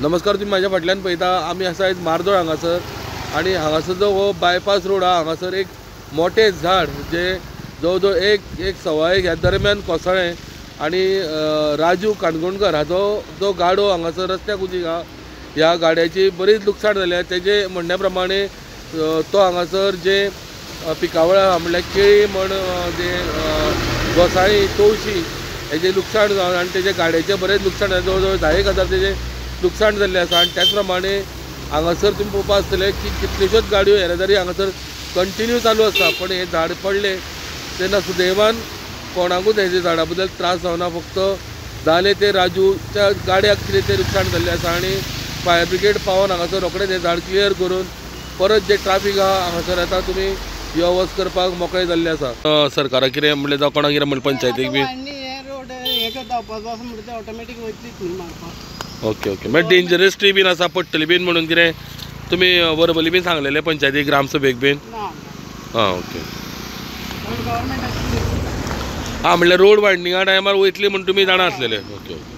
नमस्कार, तुम्ही माझ्या फाटल्यान पळयता आमी आसा आयज मार्दोळ हांगासर आनी हांगासर जो हो बायपास रोड आहा हांगासर एक मोठें झाड जे जवळ जवळ एक सवा एक ह्या दरम्यान कोसळ्ळें आनी राजू काणकोणकर हाजो जो गाडो हांगासर रस्त्या कुशीक आहा ह्या गाड्याची बरीच लुकसाण जाल्या. तेजे म्हणण्या प्रमाणे तो हांगासर जे पिकावळ आहा म्हणल्यार केळी म्हण जे घोसाळीं तवशीं हेजें लुकसाण जावन आनी तेजे गाडयेचें बरेंच लुकसाण जालें. जवळ जवळ 10,000 तेजें लुकसाण जाल्लें आसा. आनी त्याच प्रमाणे हांगासर तुमी पळोवपाक आसतलें की कितल्योश्योच गाडयो येरादारी हांगासर कंटिन्यू चालू आसता, पण हें झाड पडलें तेन्ना सुदैवान कोणाकूच हेजे झाडा बद्दल त्रास जावना. फक्त जालें तें राजूच्या गाडयाक कितें तें लुकसाण जाल्लें आसा आनी फायर ब्रिगेड पावोन हांगासर रोखडेंच हें झाड क्लियर करून परत जें ट्राफीक आहा हांगासर आतां तुमी यो वच करपाक मोकळें जाल्लें आसा. सरकाराक कितें म्हणलें जावं कोणाक कितें म्हणलें पंचायतीक बी? ओके ओके, मागीर डेंजरस ट्री बीन आसा पडटली बीन म्हणून कितें तुमी वर्बली बीन सांगलेलें पंचायतीक ग्रामसभेक बीन? आं ओके. आं म्हणल्यार रोड वायडनिंगा टायमार वयतली म्हूण तुमी जाणा आसलेले. Okay okay.